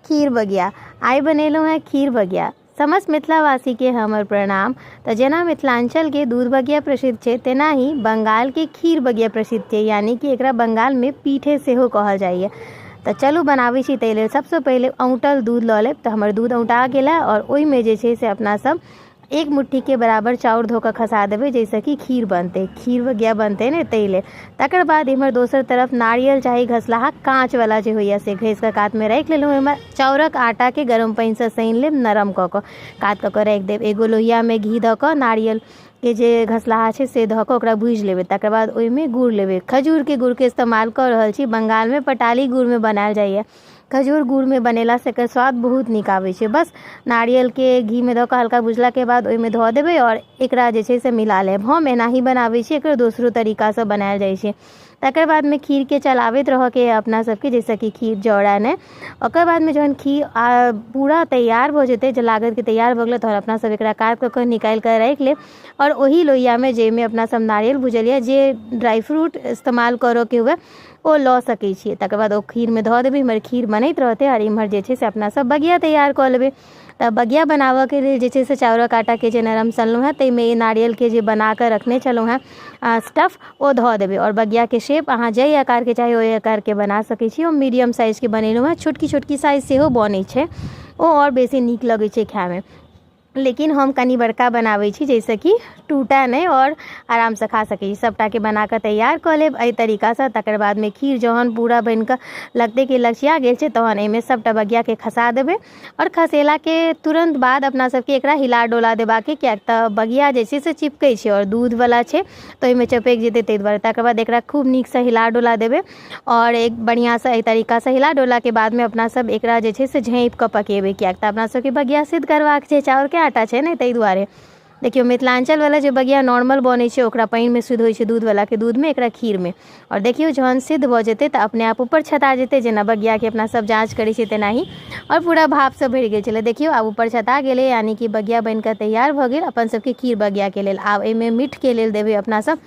खीर बगिया। आइ बनेलहुँ हेँ खीर बगिया। समस्त मिथिलावासीके हमर प्रणाम। तऽ जेना मिथिलाञ्चलके दूध बगिया प्रसिद्ध छै, तेनाही बंगालके खीर बगिया प्रसिद्ध छै, यानि कि एकरा बंगालमे पीठे सेहो कहल जाइए। तऽ चलू बनाबै छी। ताहि लेल सबसँ पहिले औंटल दूध लऽ लेब। तऽ हमर दूध औंटा गेल हँ आओर ओहिमे जे छै से अपना सब एक मुट्ठीके बराबर चाउर धो कऽ खसा देबै, जाहिसँ कि खीर बनतै, खीर बगिया बनतै ने, ताहि लेल। तकर बाद इम्हर दोसर तरफ नारियल चाही घसलाहा, काँचवला जे होइए से घसि कऽ कातमे राखि लेलहुँ। ओहिमे चाउरक आटाके गरम पानिसँ सानि लेब, नरम कऽ कऽ कात कऽ कऽ राखि देब। एगो लोहियामे घी दऽ कऽ नारियलके जे घसलाहा छै से धऽ कऽ ओकरा भूजि लेबै। तकर बाद ओहिमे गुड़ लेबै। खजूरके गुड़के इस्तेमाल कऽ रहल छी। बंगालमे पटाली गुड़मे बनायल जाइए। खजूर गुड़मे बनेलासँ एकर स्वाद बहुत नीक आबै छै। बस नारियलके घीमे दऽ कऽ हल्का भुजलाके बाद ओहिमे धऽ देबै आओर एकरा जे छै से मिला लेब। हम एनाही बनाबै छी, एकर दोसरो तरीकासँ बनायल जाइ छै। तकर बादमे खीरके चलाबैत रहऽके अइ अपना सबके, जाहिसँ कि खीर जरै नहि। ओकर बादमे जहन खीर पूरा तैयार भऽ जेतै, जे लागत कि तैयार भऽ गेलै, तहन अपना सब एकरा कात कऽ कऽ निकालि कऽ राखि लेब आओर ओहि लोहियामे जाहिमे अपना सब नारियल भुजलियै, जे ड्राइ फ्रूट इस्तेमाल करऽके हुए ओ लऽ सकै छियै। तकर बाद ओ खीरमे धऽ देबै। इम्हर खीर बनैत रहतै आओर इम्हर जे छै से अपना सब बगिया तैयार कऽ लेबै। तऽ बगिया बनाबऽके लेल जे छै से चाउरक आटाके जे नरम सनलहुँ हेँ, ताहिमे ई नारियलके जे बनाकऽ रखने छलहुँ हेँ स्टफ, ओ धऽ देबै आओर बगियाके शेप अहाँ जाहि आकारके चाही ओहि आकारके बना सकै छी। हम मीडियम साइजके बनेलहुँ हेँ। छोटकी छोटकी साइज सेहो बनै छै, ओ आओर बेसी नीक लगै छै खाइमे, लेकिन हम कनि बड़का बनाबै छी जाहिसँ कि टूटै नहि आओर आरामसँ खा सकै छी। सभटाके बनाकऽ तैयार कऽ लेब एहि तरीकासँ। तकर बादमे खीर जहन पूरा बनिकऽ लगतै कि लसिया गेल छै, तहन एहिमे सभटा बगियाके खसा देबै आओर खसेलाके तुरन्त बाद अपना सबके एकरा हिला डोला देबाके, किएक तऽ बगिया जे छै से चिपकै छै आओर दूधवला छै तऽ ओहिमे चपकि जेतै, ताहि दुआरे। तकर बाद एकरा खूब नीकसँ हिला डोला देबै आओर एक बढ़िआँसँ एहि तरीकासँ हिला डोलाके बादमे अपना सब एकरा जे छै से झाँपिकऽ पकेबै, किएक तऽ अपना सबके बगिया सिद्ध करबाक छै, चाउरके आटा छै ने, ताहि दुआरे। देखियौ, मिथिलाञ्चलवला जे बगिया नॉर्मल बनै छै ओकरा पानिमे सिद्ध होइ छै, दूधवलाके दूधमे, एकरा खीरमे। आओर देखियौ, जहन सिद्ध भऽ जेतै तऽ अपने आप ऊपर छता जेतै, जेना बगियाके अपना सब जाँच करै छियै तेनाही। आओर पूरा भापसँ भरि गेल छलै। देखियौ, आब ऊपर छता गेलै, यानि कि बगिया बनिकऽ तैयार भऽ गेल अपन सबके खीर बगियाके लेल। आब एहिमे मीठके लेल देबै अपना सब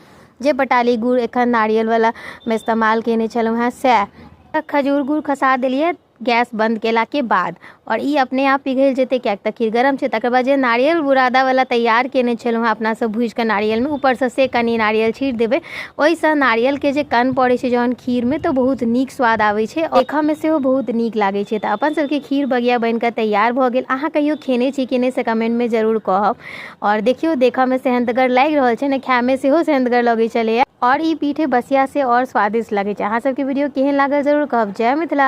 जे पटाली गुड़ एखन नारियलवलामे इस्तेमाल कयने छलहुँ हेँ सएह खजूर गुड़ खसा देलियै गैस बन्द केलाके बाद आओर ई अपने आप पिघलि जेतै, किएक तऽ खीर गरम छै। तकर बाद जे नारियल बुरादावला तैयार कयने छलहुँ हेँ अपना सब भुजिकऽ नारियलमे, ऊपरसँ से कनि नारियल छीट देबै। ओहिसँ नारियलके जे कण पड़ै छै जहन खीरमे तऽ बहुत नीक स्वाद आबै छै, देखऽमे सेहो बहुत नीक लागै छै। तऽ अपन सबके खीर बगिया बनिकऽ तैयार भऽ गेल। अहाँ कहियो खेने छी कि नहि, से कमेन्टमे जरूर कहब। आओर देखियौ, देखऽमे सेहन्तगर लागि रहल छै ने, खायमे सेहो सेहन्तगर लगै छलैए आओर ई पीठे बसिया से आओर स्वादिष्ट लगै छै। अहाँ सबके वीडियो केहन लागल, जरूर कहब। जय मिथिला।